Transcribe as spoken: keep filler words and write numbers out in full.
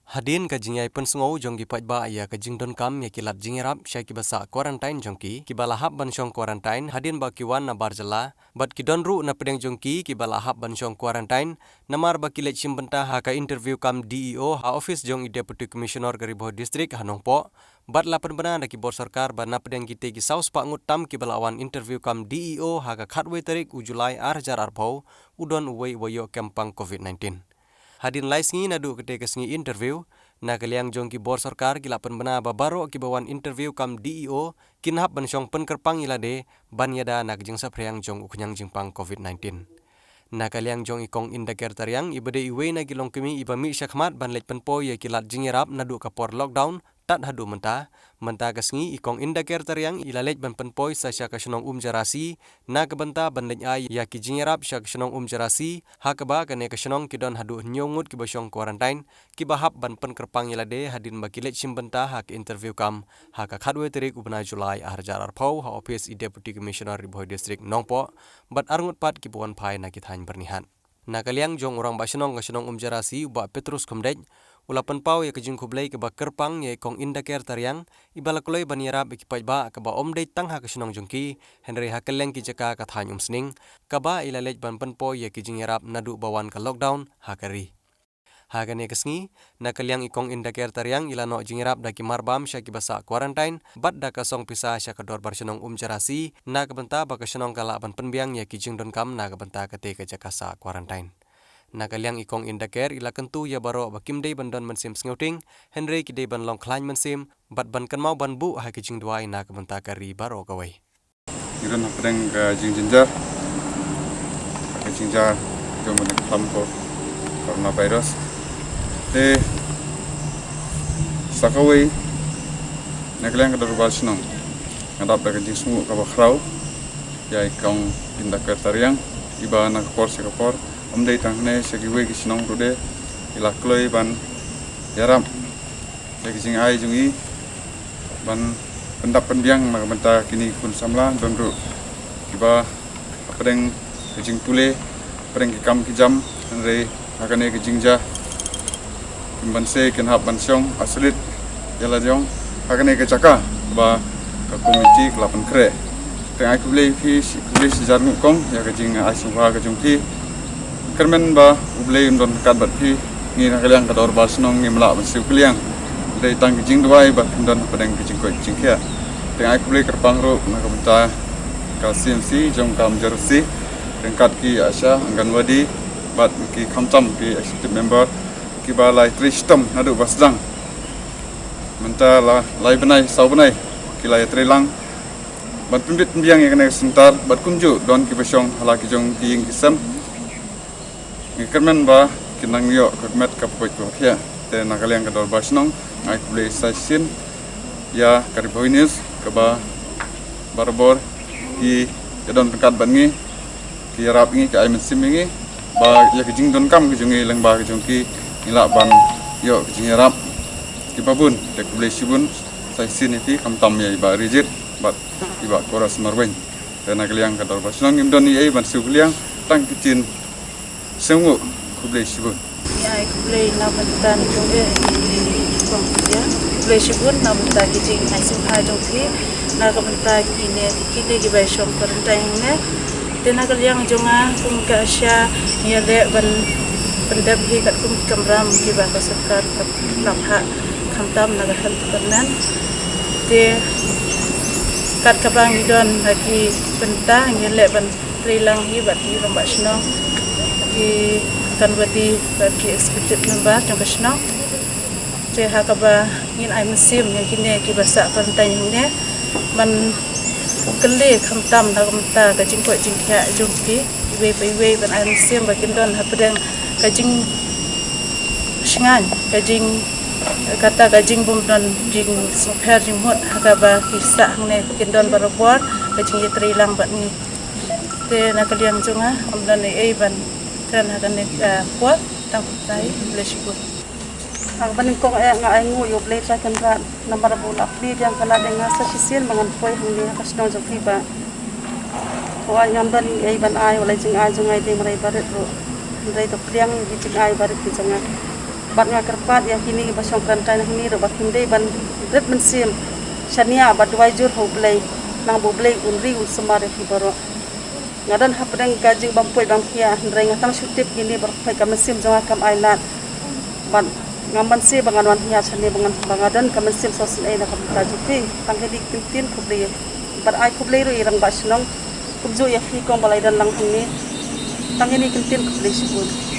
Hadien ka jingïai pynsngew jong ki paidbah ïa ka jingdonkam ïa ki lad jingïarap sha kiba sah quarantine jong ki, kiba la hap ban shong quarantine hadien ba ki wan na bar jylla, bad ki don ruh na pdeng jong ki kiba la hap ban shong quarantine namar ba ki leit shim bynta ha ka interview kam D E O ha office jong i Deputy Commissioner ka Ri Bhoi District ha Nongpoh, bad la pynbna da ki bor sorkar ba na pdeng kitei ki saw spah ngut tam kiba la wan interview kam D E O ha ka khatwei tarik u July ar hajar arphew, u don uwei uba ïoh kem pang covid nineteen. Hadien lai sngi naduh katei ka sngi interview, na ka liang jong ki bor sorkar ki la pynbna ba baroh kiba wan interview kam D E O kin hap ban shong pynkyrpang ïa lade ban ïada na ka jingsaphriang jong u khñiang jingpang covid nineteen. Na ka liang jong i Kong Indaker Tariang, iba dei iwei na ki longkmie iba mih shakhmat ban leit pynpoi ïa ki lad jingïarap naduh ka por lockdown tad haduh mynta, mynta ka sngi i Kong Indaker Tariang i la leit ban pynpoi sa sha ka shnong Umjerasi na ka bynta ban leit ai ïa ki jingïarap sha ka shnong Umjerasi, ha kaba kane ka shnong ki don haduh hynñiew ngut kiba shong quarantine, kiba hap ban pynkyrpang ïa lade hadien ba ki leit shim bynta ha ka interview kam ha ka khatwei tarik u bnai July ar hajar arphew ha office i Deputy Commissioner Ri Bhoi District Nongpoh, bad arngut pat kiba wan phai na ki thaiñ byrnihat. Na ka liang jong u Rangbah Shnong ka shnong Umjerasi, u Bah Petrus Khumdeit, u la pynpaw ïa ka jingkhublei kaba kyrpang ïa i Kong Indaker Tariang, iba la kloi ban ïarap ïa ki paidbah kaba ym dei tang ha ka shnong jong ki, hynrei ha kylleng ki jaka ka thaiñ Umsning, kaba i la leit ban pynpoi ïa ki jingïarap naduh ba wan ka lockdown ha ka ri. Ha kane ka sngi, na ka liang i Kong Indaker Tariang i la noh jingïarap da ki marbam sha kiba sah quarantine, bad da ka song pisa sha ka dorbar shnong Umjerasi, na ka bynta ba ka shnong ka lah ban pynbiang ïa ki jingdonkam na ka bynta katei ka jaka sah quarantine. Na ka liang i Kong Indaker i la kyntu ïa baroh ba kim dei ban don mynsiem sngewtieng, hynrei ki dei ban long khlaiñ mynsiem, bad ban kynmaw ban buh ha ki jingduwai na ka bynta ka ri baroh kawei. Ngi don hapdeng ka jingjynjar, ka jingjia jong ka khlam ko coronavirus. Te sa kawei, na ka liang ka dorbar shnong, nga dap da ka jingsngew kaba khraw ïa i Kong Indaker Tariang, iba na ka por sha ka por, ym dei tang hangne sha kiwei ki shnong ruh de, i la kloi ban ïarap ïa ki jingai jong i ban pyndap pynbiang na ka bynta kine ki khun samla. Don ruh kiba hapdeng ka jingpule, hapdeng ki kam ki jam, hynrei ha kane ka jingjia kim banse kin hap ban shong isolate ïa la jong ha kane ka jaka ba ka komiti ka la pynkhreh. Te ai khublei phi, khublei shi hajar nguh Kong ïa ka jingai sngewbha ka jong phi. Kyrmen ba U Blei un don ryngkat bad phi. Ngi na ka liang ka dorbar shnong ngim lah ban siew kylliang, dei tang ka jingduwai ba phin don hapdeng ka jingkoit jingkhiah. Te ai khublei kyrpang ruh na ka bynta ka C M C jong ka Umjerasi, ryngkat ki ASHA, Anganwadi, bad ki khamtam ki executive member kiba la ïatrei shitom naduh ba sdang. Mynta la lai bnai saw bnai ki la ïatrei lang ban pynbit pynbiang ïa kane ka center, bad kumjuh don kiba shong ha la ki jong ki ïing ki sem. Ngi kyrmen ba kin nang ïoh ka met ka poi ka khiah. Te na ka liang ka dorbar shnong, nga ai khublei sa shisien ïa ka Ri Bhoi News kaba barabor ki ïadon ryngkat bad ngi, ki ïarap ïa ngi, ki ai mynsiem ïa ngi, ba ïa ka jingdonkam ka jong ngi lyngba ka jong ki ngi lah ban ïoh ka jingïarap kiba bun. Te khublei shibun sa shisien ïa phi, khamtam ïa i Bah Rijit bad i Bah Koras Marwein. Te na ka liang ka dorbar shnong ngim don ei ei ban siew kylliang, tang ki ktien sngewnguh. Khublei shibun. Ïa, khublei na ka bynta ni jong eh, kong ïa. Khublei shibun na ka bynta ki jingai sngewbha jong phi, na ka bynta kine, kine kiba shong quarantine ne. Te na ka liang jong nga kum ka ASHA, ngi ïaleh ban pyndep hi katkum ki kamram kiba ka sorkar ka la phah, khamtam na ka health department. Te kat kaba ngi don ha ki bynta, ngi ïaleh ban trei lang hi bad ki rangbah shnong, ki Anganwadi bad ki executive member jong ka shnong. Te ha kaba ngin ai mynsiem ïa kine kiba sah quarantine hangne ban kylli khamtam na ka bynta ka jingkoit jingkhiah jong ki iwei pa iwei, ban ai mynsiem ba kin don hapdeng ka jingshngaiñ, ka jing, kata ka jingbym don jingsngewpher jingmut ha kaba ki sah hangne, kin don barabor ka jingïatrei lang bad ngi. Te na ka liang jong nga, ngam don ei ei ban kren ha kane ka por, tang kumta hi, khublei shibun. Ha kaba nyngkong eh nga ai nguh ïa U Blei Trai Kynrad namar ba u la plie biang ka lad ïa nga sa shisien ba ngan poi hangne ha ka shnong jong phi, ba u ai ngam don ei ei ban ai, u la jingai jong nga i Diengmyntoi barit ruh. Hynrei to pliang ïa ki jingai barit ki jong nga. Bad nga kyrpad ïa kine ba shong kren kai hangne ruh ba kin dei ban rit mynsiem shaniah bad duwai jur ha U Blei, nang ba U Blei un ri un sumar ïa ki baroh. Nga don hapdeng ka jingbympuid bymkhiah, hynrei nga tang shu tip kine baroh, ka mynsiem jong nga kam ailad. Bad ngam banse ba ngan wan hiar shane ba ngan, ba nga don ka mynsiem sngewsynei na ka bynta jong phi. Tang kine ki ktien khublei. Bad ai khublei ruh ïa i rangbah shnong, kumjuh ïa phi kong ba la ïadon lang hangne. Tang kine ki ktien khublei shibun.